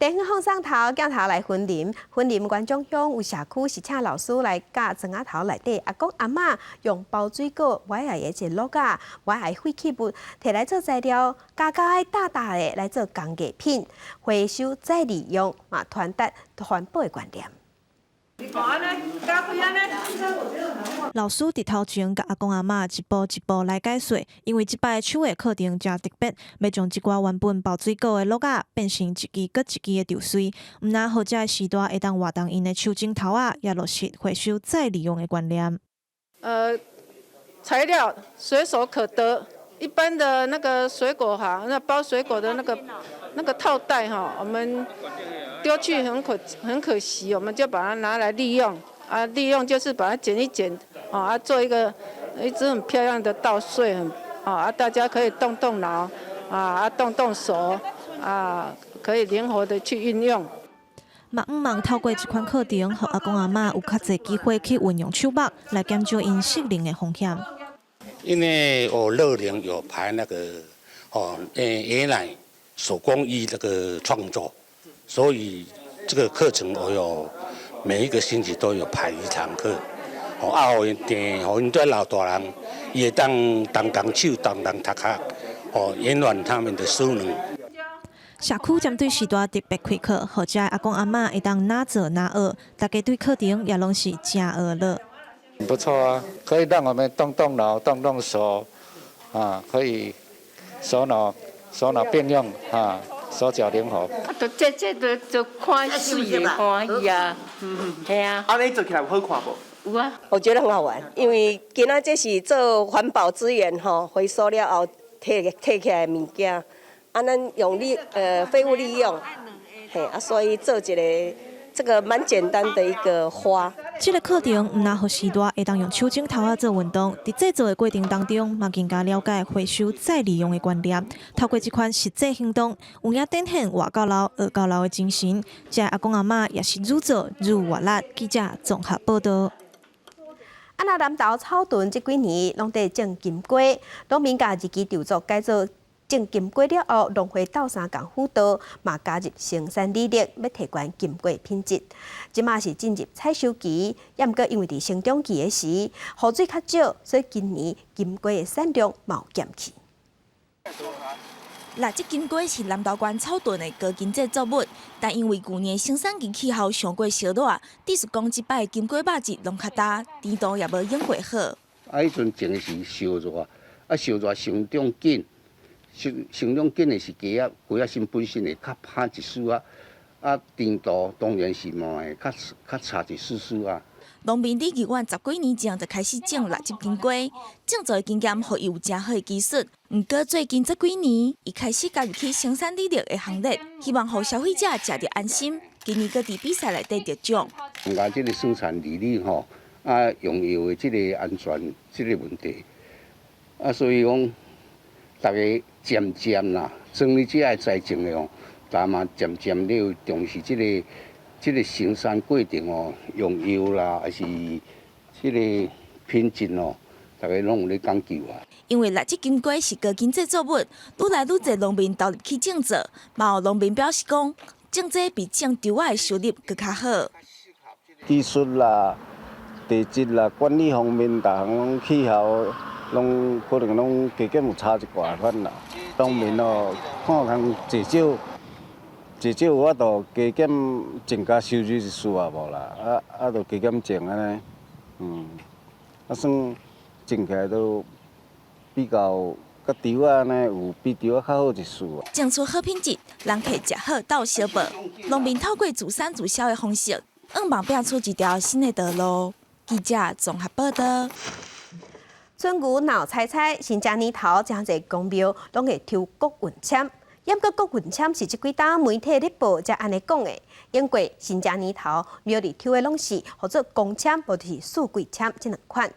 地方放送頭鏡頭來雲林，雲林元長鄉有社區是請老師來教莊仔頭內底阿公阿嬤用包水果買來的一個橐仔，買來廢棄物提來做材料，加加大大的來做工藝品，回收再利用，嘛傳達環保的觀念。老師佇頭前共阿公阿嬤一步一步來解說，因為這擺手藝課程誠特別，欲將這寡原本包水果的橐仔變成一支閣一支的稻穗，毋但予這个時代會當活動𪜶的手指頭仔，也落實回收再利用的觀念。材料隨手可得，一般的那個水果哈，那包水果的那個套袋哈，我們丟去很可惜，我們就把它拿來利用啊，利用就是把它剪一剪，啊，做一支很漂亮的稻穗，很啊，大家可以動動腦，啊，動動手，啊，可以靈活的去運用。嘛向望透過這款課程，予阿公阿嬤有較濟機會去運用手目，來減少𪜶失能的風險。因為我樂齡有排那個哦，爺奶手工藝這個創作，所以這個課程我有每一個星期都有排一堂課。哦，啊，予𪜶訂，予𪜶這老大人會當動動手、動動頭殼，哦，延緩他們的失能。社區針對時代特別開課，予遮阿公阿嬤會當哪做哪學，大家對課程也攏是誠學樂。不錯啊，可以讓我們動動腦、動動手，啊，可以手腦並用啊，手腳靈活。啊，就這就看媠會歡喜啊，係啊。啊，你做起來有好看無？有啊。我覺得很好玩，因為今仔這是做環保資源吼，回收了後提起來的物件，啊，咱用廢物利用，嘿啊，所以做一個這個蠻簡單的一個花。這個課程毋但予序大會當用手指頭仔做運動，佇製作的過程當中，嘛更加了解回收再利用的觀念。透過這款實際行動，有影展現活到老學到老的精神。遮阿公阿嬤也是愈做愈活力。記者綜合報道。啊，那南投草屯這幾年攏佇種金瓜，農民共日機稻作改做種金瓜了後，農會鬥相共輔導，嘛加入生產履歷，欲提懸金瓜品質。這馬是進入採收期，也毋過因為佇生長期的時雨水較少，所以今年金瓜的產量嘛有減去。蠟質金瓜是南投縣草屯的高經濟作物，但因為舊年生產期氣候上過燒熱，致使講這擺金瓜肉質攏較焦，甜度也無用過好。啊，彼陣種的是燒熱，啊燒熱生長緊，生長緊的是瓜仔身本身會較歹一絲仔，啊甜度當然是嘛會較差一絲絲仔。農民李義遠十幾年前就開始種蠟質金瓜，種作的經驗予伊有誠好的技術。毋過最近這幾年，伊開始加入去生產履歷的行列，希望予消費者食著安心。今年閣佇比賽內底得獎。啊，這個生產履歷吼，啊用藥的這個安全這個問題，啊所以講，逐家漸漸啦，莊裡這愛栽種的哦，但嘛漸漸咧重視這個生產過程哦，用藥啦，還是這個品質哦，逐家攏有咧講究啊。因為蠟質金瓜是高經濟作物，愈來愈濟農民投入去種植，嘛有農民表示講，種這比種稻仔的收入閣較好。技術啦、地質啦、管理方面，逐項攏氣候，攏可能攏加減有差一寡款啦。農民哦，看通至少至少有法度加減增加收入一絲仔無啦，啊，就加減種按呢，啊算種起來都比較佮稻仔呢有比稻仔較好一絲。種出好品質，人客食好鬥相報。農民透過自產自銷的方式，向望拼出一條新的道路。記者綜合報道。春牛鬧猜猜，新正年頭誠濟宮廟攏會抽國運籤。毋過國運籤是這幾冬媒體咧報才按呢講的。因為新正年頭廟裡抽的攏是號做公籤，無就是四季籤這兩款。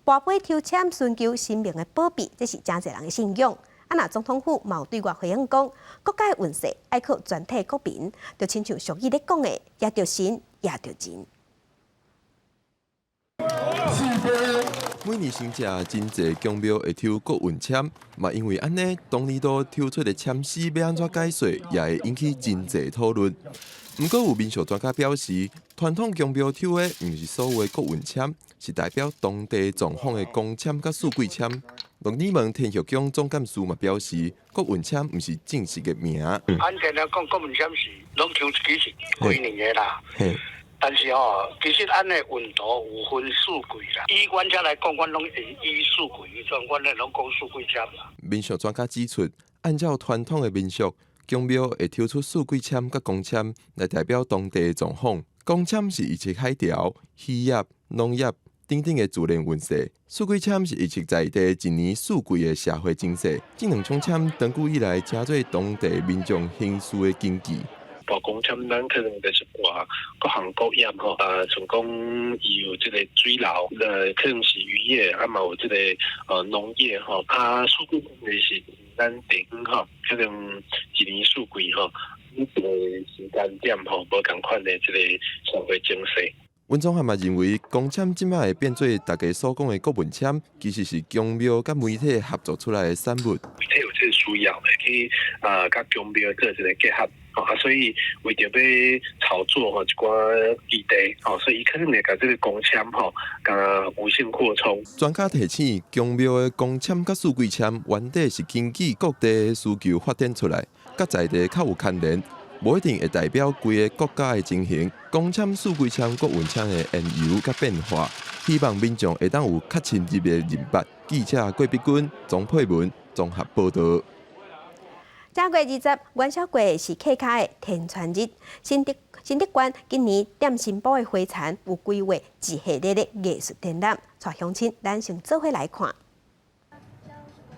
跋杯抽籤尋求神明的保庇，這是誠濟人的信仰。啊，若總統府嘛有對外回應講，國家運勢愛靠全體國民，就親像俗語咧講的，攑著神，攑著人。每年新正真濟宮廟會抽國運籤，嘛因為按呢，當年度抽出的籤詩欲按怎解說，也會引起真濟討論。毋過有民俗專家表示，傳統宮廟抽的毋是所謂國運籤，是代表當地狀況的公籤佮四季籤。鹿耳門天后宮總幹事嘛表示，國運籤毋是正式的名。按電來講，國運籤是攏抽一支是幾年的啦。但是吼，其實按呢運途有分四季啦。以阮遮來講，阮攏會以四季為準，阮咧攏講四季籤啦。民俗專家指出，按照傳統的民俗，宮廟會抽出四季籤佮公籤來代表當地的狀況。公籤是預測海潮、漁業、農業等等的自然運勢；四季籤是預測在地一年四季的社會情勢。這兩種籤長久以來成做當地民眾行事的根據。跋公籤，咱可能就是跋各行各業吼，啊，像講伊有這個水流，可能是漁業，啊嘛有這個農業吼，啊，四季就是咱地方吼，可能一年四季吼，每一個時間點吼，無仝款的這個社會情勢。溫宗漢嘛認為，公籤這擺會變做大家所講的國運籤，其實是宮廟佮媒體合作出來的產物。媒體有這個需要，去啊，佮宮廟做一個結合。啊，所以為著欲炒作吼一寡議題，吼，所以伊可能會共這個公籤吼，共無限擴充。專家提醒，宮廟的公籤佮四季籤，原底是根據各地的需求發展出來，佮在地較有牽連，無一定會代表規个國家的情形。公籤、四季籤、國運籤的緣由佮變化，希望民眾會當有較深入的認捌。記者郭碧君、鍾佩文綜合報導。正月20元宵過是客家的天穿日。新竹新竹縣今年點新埔的花田有規劃一系列的藝術展覽，帶鄉親咱先做伙來看。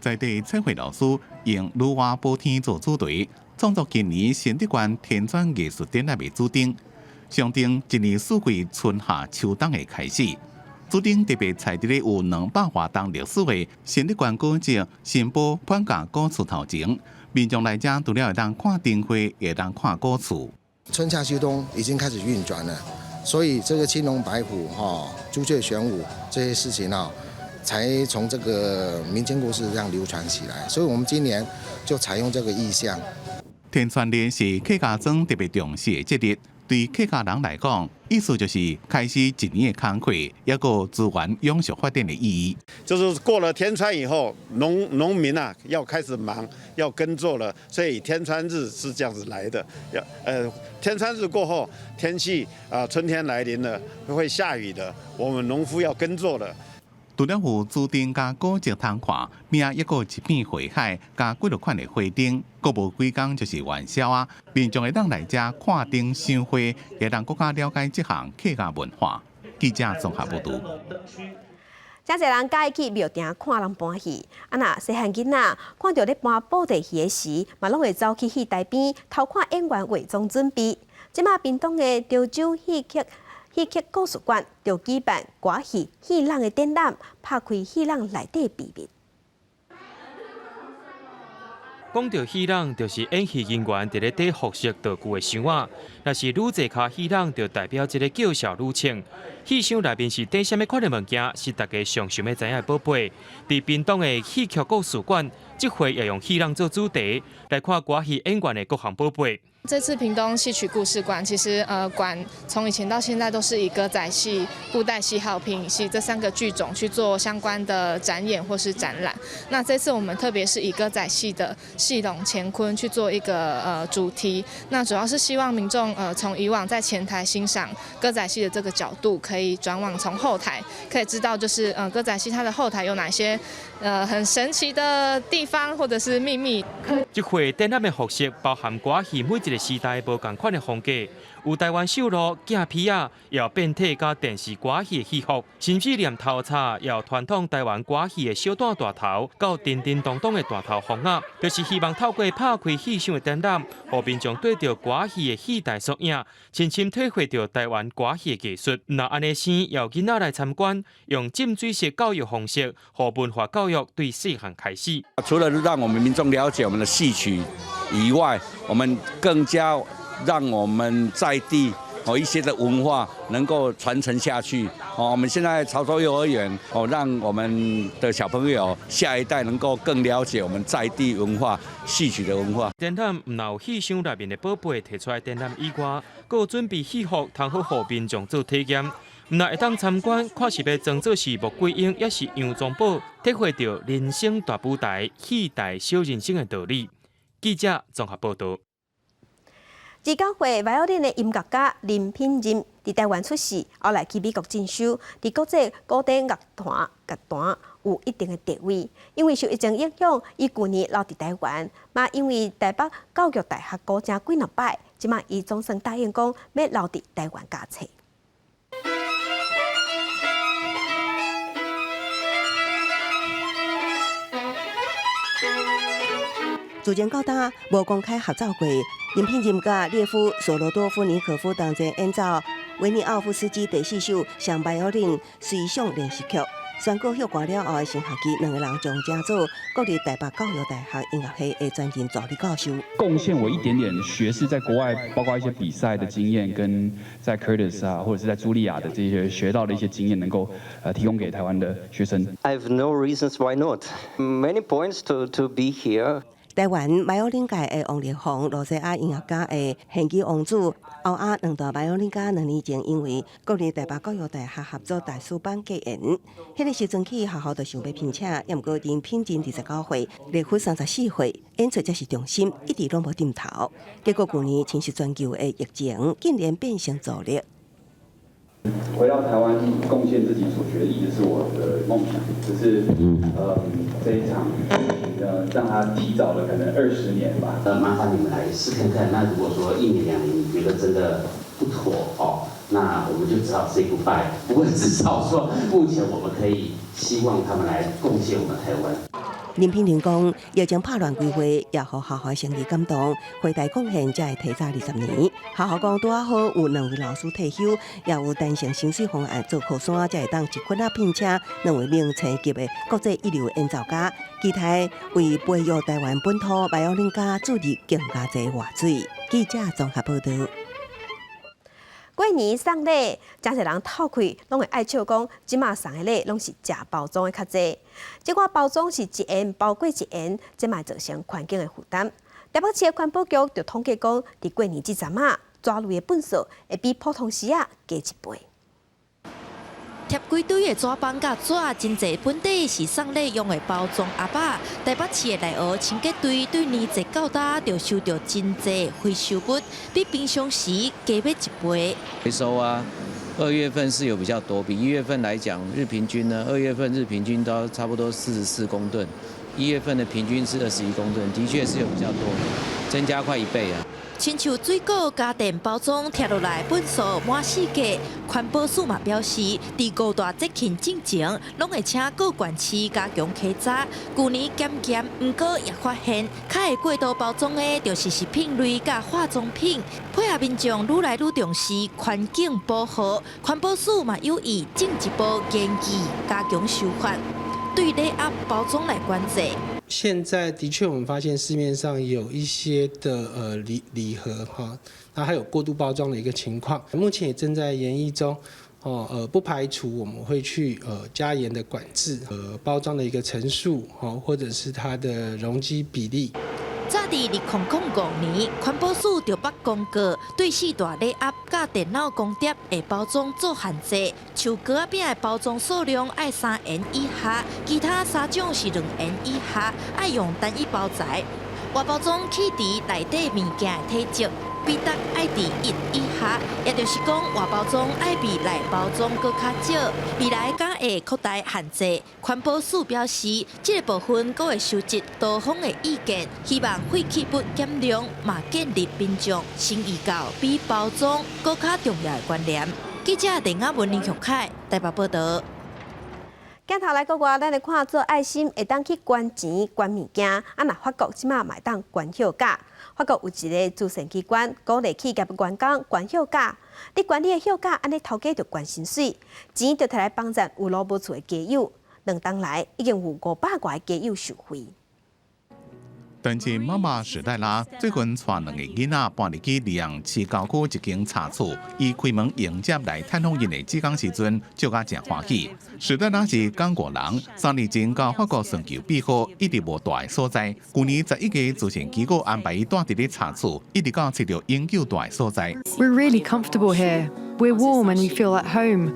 在地彩繪老師用女媧補天做主題，創作今年新竹縣天穿藝術展覽的主燈，象徵一年四季春夏秋冬的開始。主燈特別採佇咧有200外冬歷史的新竹縣古蹟新埔潘家古厝頭前。民眾來遮除了會當看燈會，會當看古厝。春夏秋冬已經開始運轉了，所以這個青龍白虎、哈朱雀玄武這些事情啊，才從這個民間故事這樣流傳起來。所以我們今年就採用這個意象。天穿日是客家莊特別重視的節日，對客家人來講，意思就是開始一年的工課，抑閣資源永續發展的意義。就是過了天穿以後，農民啊要開始忙，要耕作了，所以天穿日是這樣子來的。要天穿日過後，天氣啊春天來臨了，會下雨的，我們農夫要耕作了。除了有主燈佮古蹟通看，邊仔抑閣有一片花海，佮幾落款的花燈，閣無幾工就是元宵啊！民眾會當來遮看燈賞花，會當閣較了解這項客家文化。記者綜合報導。誠濟人佮意去廟埕看人搬戲，啊若細漢囡仔看著咧搬布袋戲的時，嘛攏會走去戲台邊偷看演員化妝準備。這馬屏東的潮州戲曲故事館就舉辦歌戲戲弄的展覽，拍開戲弄內底秘密。講著戲弄，就是演戲人員佇咧底服飾道具的箱仔。若是愈濟跤戲弄，就代表這个叫數愈清。戲箱內面是佇啥物款的物件，是大家上想欲知影的寶貝。佇屏東的戲曲故事館，這回也用戲弄做主題，來看歌戲演員的各項寶貝。這次屏東戲曲故事館，其實館從以前到現在都是以歌仔戲、布袋戲還有皮影戲這三個劇種去做相關的展演或是展覽。那這次我們特別是以歌仔戲的戲龍乾坤去做一個主題，那主要是希望民眾從以往在前台欣賞歌仔戲的這個角度，可以轉往從後台，可以知道就是歌仔戲它的後台有哪些很神奇的地方。方或者是秘密。這回展覽的服飾包含歌仔戲每一個時代無仝款的風格，有台灣繡路、鏡皮仔，也有變體佮電視歌仔戲的戲服，甚至連頭插也有傳統台灣歌仔戲的小短大頭，到叮叮當當的大頭鳳仔，就是希望透過拍開戲箱的展覽，予民眾對著歌仔戲的戲台縮影，深深體會著台灣歌仔戲的藝術。若按呢生予囡仔來參觀，用浸水式教育方式，予文化教育對細漢開始。除了讓我們民眾了解我們的戲曲以外，我們更加讓我們在地哦一些的文化能夠傳承下去。哦，我們現在潮州幼兒園哦，讓我們的小朋友下一代能夠更了解我們在地文化、戲曲的文化。展覽毋但有戲箱內面的寶貝提出來展覽以外，閣有準備戲服，通好予民眾做體驗。毋但會當參觀，看是欲裝做是穆桂英，抑是楊宗保，體會著人生大舞台、戲台小人生的道理。記者綜合報導。29歲瓦爾林的音樂家林品任佇台灣出世，後來去美國進修，佇國際古典樂團有一定的地位。因為受疫情影響，伊舊年留佇台灣，嘛因為台北教育大學鼓聲幾若擺，這馬伊總算答應講欲留佇台灣教冊。自前到今無公開合奏過，林品任佮列夫·索羅多夫尼可夫同齊演奏維尼奧夫斯基第四首雙瓦爾林隨想練習曲。宣告休官了後的新學期，兩個人將成做國立台北教育大學音樂系的專任助理教授。貢獻我一點點學識，在國外包括一些比賽的經驗，跟在 Curtis 啊，或者是在茱莉亞的這些學到的一些經驗，能夠提供給台灣的學生。 I have no reasons why not. Many points to be here. 台灣瓦爾林界的王力宏、羅西亞音樂家的獻技王子歐亞兩大瓦爾林家2年前因為國立台北教育大學合作大師班結緣，彼個時陣去學校就想欲聘請，猶毋過林品任29歲，列夫34歲，演出才是重心，一直攏無點頭。結果舊年侵襲全球的疫情，竟然變成助力。回到台灣貢獻自己所學，一直是我的夢想。只是，這一場疫情呢，讓他提早了可能20年吧。麻煩你們來試看看。那如果說一年兩年你覺得真的不妥哦，那我們就只好 say goodbye。不過至少說，目前我們可以希望他們來貢獻我們台灣。林品任講，疫情拍亂規劃，也予學校生意感動，回台貢獻才會提早20年。學校講拄仔好有兩位老師退休，也有單成薪水方案做靠山，才會當一棍仔聘請兩位明星級的國際一流演奏家，期待為培育台灣本土瓦爾林家注入更加濟活水。記者綜合報導。過年送禮，誠濟人透氣，攏會愛笑講，這馬送的禮攏是食包裝的較濟。這寡包裝是一元包過一元，這嘛造成環境的負擔。台北市的環保局就統計講，佇過年這陣仔，紙類的糞埽會比普通時仔加一倍。貼幾堆的紙板佮紙，真濟本底是送禮用的包裝盒仔。台北市的內湖清潔隊對年節到今就收著真濟回收物，比平常時加欲一倍。回收啊，2月份是有比較多，比1月份來講，日平均呢，2月份日平均都差不多44公噸，1月份的平均是21公噸，的確是有比較多，增加快一倍啊。親像水果、家電包裝拆落來，糞埽滿四界。環保署嘛表示，佇五大節慶進前，攏會請各縣市加強稽查。舊年檢驗，毋過也發現，較會過度包裝的，就是食品類佮化妝品。配合民眾愈來愈重視環境保護，環保署嘛有意進一步研究加強修法，對禮盒包裝來管制。現在的確，我們發現市面上有一些的禮盒哈，那還有過度包裝的一個情況，目前也正在研議中，哦不排除我們會去加嚴的管制包裝的一個層數，或者是它的容積比例。早佇2005年，環保署就捌公告，對四大禮盒佮電腦光碟的包裝做限制，像糕仔餅的包裝數量愛3元以下，其他三種是2元以下，愛用單一包材。外包裝氣池內底物件的體積比值愛佇一以下，也就是講外包裝愛比內包裝閣較少。未來敢會擴大限制？環保署表示，這个部分閣會收集多方的意見，希望廢棄物減量，嘛建立民眾心意到比包裝閣較重要的觀念。記者鄧亞文、林玉凱台北報導。鏡頭來國外，咱來看做愛心會當去捐錢捐物件，啊，若法國這馬嘛會當捐血甲。法國有一个慈善機關鼓勵企業員工捐血甲，你捐你的血甲，按呢頭家就捐薪水，錢就提來幫助有路無厝的街友。兩冬來已經有五百外个街友受惠。但是媽媽史黛拉最近帶兩个囡仔搬入去里昂市郊區一間茶厝，伊開門迎接來探訪𪜶的志工時陣，笑甲誠歡喜。史黛拉是剛果人，3年前到法國尋求庇護，一直無蹛的所在。舊年11月，慈善機構安排伊蹛佇咧茶厝，一直到揣著永久蹛的所在。 We're really comfortable here. We're warm and we feel at home.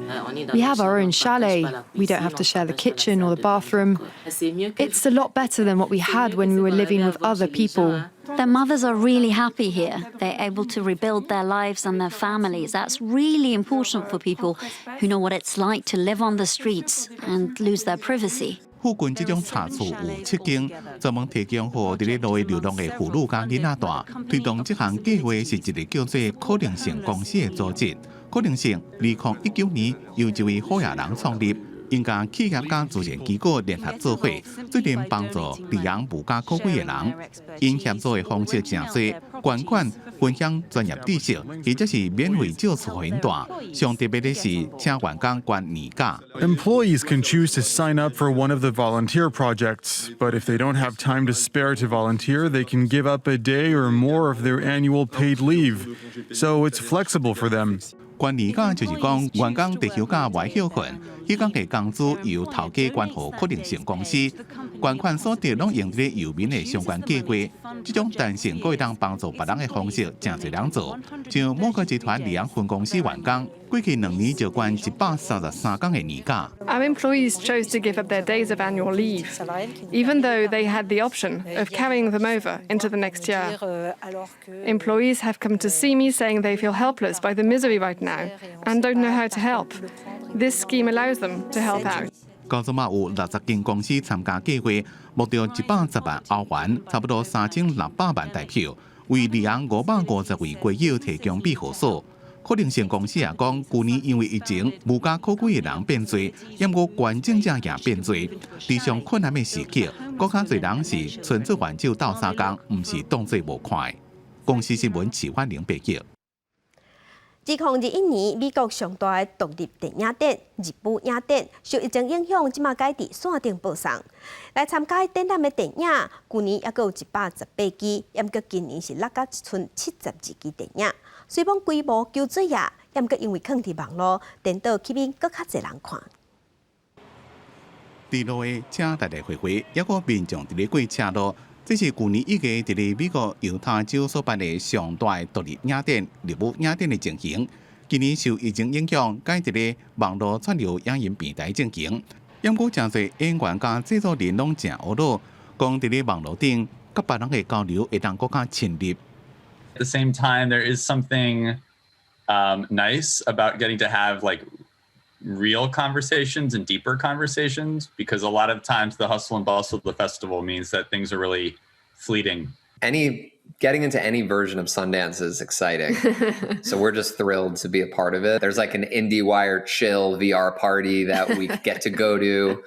We have our own chalet. We don't have to share the kitchen or the bathroom. It's a lot better than what we had when we were living with other people. Their mothers are really happy here. They're able to rebuild their lives and their families. That's really important for people who know what it's like to live on the streets and lose their privacy. 附近這種茶厝有七間，專門提供予佇咧路的流浪的婦女佮囡仔蹛。推動這項計劃是一个叫做可能性公司的組織。可能性2019年由一位好野人創立，𪜶佮企業佮慈善機構聯合做伙，最近幫助里昂無家可歸的人。𪜶協助的方式誠濟，捐款、分享專業知識，或者是免費借厝予𪜶蹛。上特別的是，請員工捐年假。 Employees can choose to sign up for one of the volunteer projects, but if they don't have time to spare to volunteer, they can give up a day or more of their annual paid leave. So it's flexible for them. 捐年假就是講，員工佇休假無愛歇睏，彼工的工資由頭家捐予可能性公司，捐款所得攏用佇咧遊民的相關計劃。這種彈性閣會當幫助別人的方式，誠濟人做。像某個集團里昂分公司員工，過去2年就捐133工的年假。 Our employees chose to give up their days of annual leave, even though they had the option of carrying them over into the next year. Employees have come to see me saying they feel helpless by the misery right now and don't know how to help. This scheme allows them to help out. 到這馬有60間公司參加計劃，募著110萬歐元，差不多3600萬台票，為里昂550位街友提供庇護所。可能性公司也講，舊年因為疫情，無家可歸的人變濟，毋過捐贈者也變濟。佇上困難的時刻，閣較濟人是伸出援手鬥相共，毋是當作無看。公視新聞齊婉玲報道。2021年，美國上大的獨立電影展——日本影展，受疫情影響，這馬改佇線頂播送。來參加展覽的電影，舊年猶閣有118支，毋過今年是落甲賰72支電影。雖罔規模縮水啊，毋過因為囥佇網路，顛倒吸引閣較濟人看。佇路的車來來回回，猶閣民眾佇咧過車路。這是舊年1月佇咧美國猶他州所辦的上大獨立影展——日本影展的情形。今年受疫情影響，改佇咧網路串流影音平台進行。毋過誠濟演員佮製作人攏誠懊惱，講佇咧網路頂，佮別人的交流會當閣較親密。 At the same time, there is something nice about getting to have like real conversations and deeper conversations, because a lot of times the hustle and bustle of the festival means that things are really fleeting. Any getting into any version of Sundance is exciting. So we're just thrilled to be a part of it. There's like an IndieWire chill VR party that we get to go to.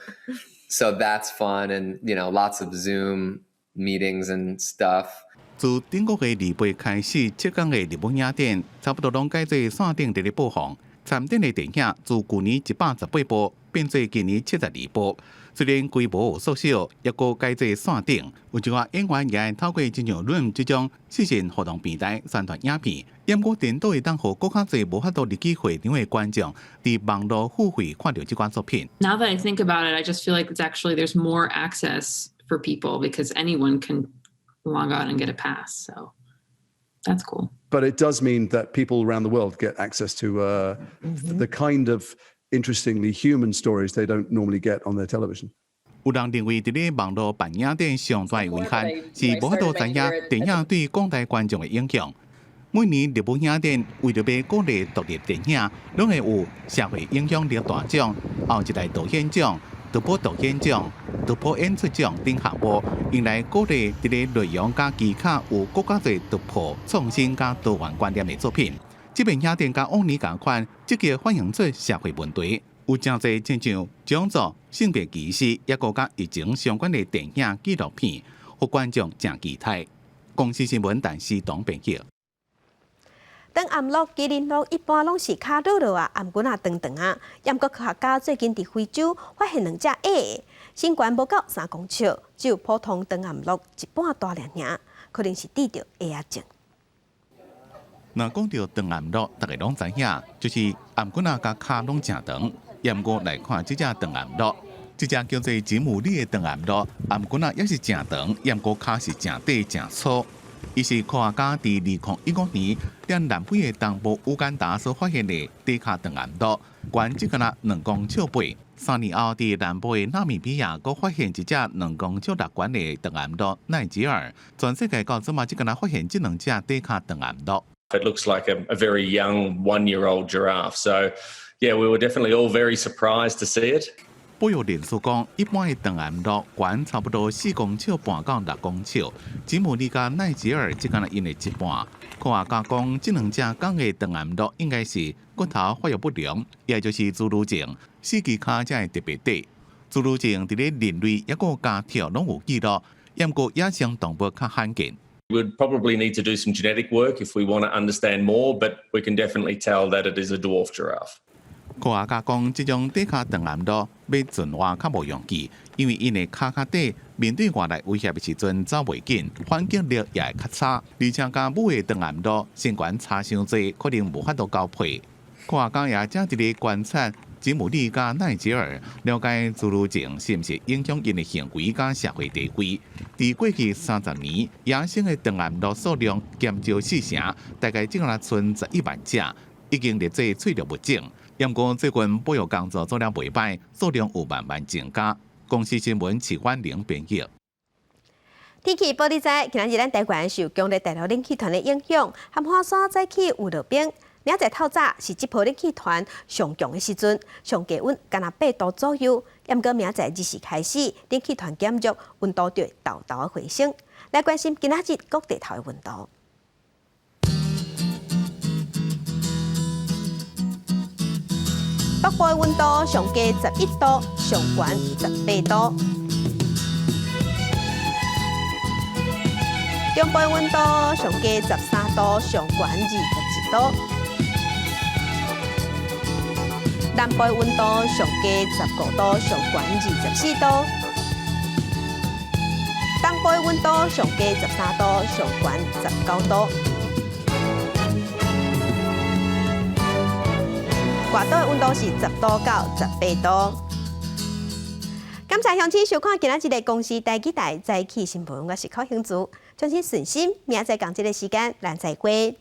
So that's fun, and lots of Zoom meetings and stuff. 自頂個月二八開始，7工的日本影展差不多攏改做線頂佇咧播放。參展的電影自舊年118部變做今年72部。雖然規模有縮小，猶閣改做線頂，有一寡演員也會透過親像 Zoom 這種視訊活動平台宣傳影片。毋過顛倒會當予閣較濟無法度入去會場的觀眾，佇網路付費看著這款作品。 Now that I think about it, I just feel like it's actually there's more access for people because anyone can log on and get a pass. So that's cool. But it does mean that people around the world get access to the kind of interestingly human stories they don't normally get on their television. 有有人認為，佇咧網路辦影展上大的遺憾是無法度知影電影對廣大觀眾的影響。每年立舞影展為著欲鼓勵獨立電影，攏會有社會影響力大獎、後一代導演獎、突破導演獎、突破演出獎等項目，用來鼓勵佇咧內容佮技巧有閣較濟突破、創新佮多元觀念的作品。這擺影展佮往年仝款，積極反映出社會問題，有誠濟親像種族、性別歧視，抑閣佮疫情相關的電影紀錄片，予觀眾誠期待。公視新聞陳思東編輯。長頷鹿、麒麟鹿一般攏是跤落落啊，頷頸仔長長啊。毋過科學家最近佇非洲發現兩隻矮的，身懸無夠3公尺，只有普通長頷鹿一半大爾爾，可能是得著矮仔症。若講著長頷鹿，大家攏知影，就是頷頸仔佮跤攏誠長。毋過來看這隻長頷鹿，這隻叫做吉姆利的長頷鹿，頷頸仔也是誠長，毋過跤是誠短誠粗。伊是科學家佇2015年佇南非的東部烏干達所發現的短跤長頷鹿，懸只敢若2公尺8。3年後，佇南部的納米比亞，閣發現一隻2公尺6懸的長頷鹿奈吉爾。全世界到這馬只敢若發現這兩隻短跤長頷鹿。 It looks like a very young 1-year-old giraffe. So, yeah, we were definitely all very surprised to see it. 保育人士講，一般的長頷鹿懸差不多4公尺半到6公尺，吉姆利佮奈吉爾只敢若𪜶的一半。科學家講，這兩隻仝的長頷鹿應該是骨頭發育不良，也就是侏儒症，四支跤才會特別短。侏儒症佇咧人類抑閣家兔攏有記錄，毋過野生動物較罕見。 We'd probably need to do some genetic work if we want to understand more, but we can definitely tell that it is a dwarf giraffe. 科學家講，這種短跤長頷鹿欲存活較無容易，因為𪜶的跤較短，面對外來威脅的時陣走袂緊，反擊力也會較差。而且佮母的長頷鹿身懸差傷濟，可能無法度交配。科學家也正佇咧觀察吉姆利佮奈吉爾，了解侏儒症是毋是影響𪜶的行為佮社會地位。佇過去30年，野生的長頷鹿數量減少四成，大概只敢若賰11萬隻，已經列做脆弱物種。毋過最近保育工作做了袂䆀，數量有慢慢增加。公視新聞齊婉玲編譯。天氣報你知，今仔日咱台灣受強烈大陸冷氣團的影響，合歡山早起有落冰。明仔載透早是這波冷氣團上強的時陣，上低溫干焦8度左右。毋過明仔載日時開始，冷氣團減弱，溫度就會沓沓回升。來關心今仔日各地頭的溫度。北部的溫度上低11度，上懸18度。中部的溫度上低13度，上懸21度。南部的溫度上低15度，上懸24度。東部的溫度上低13度，上懸19度。外島的溫度是10度到18度。感謝鄉親收看今仔日的公視台語台早起新聞，我是柯興竹，祝恁順心，明仔載仝這个時間，咱再會。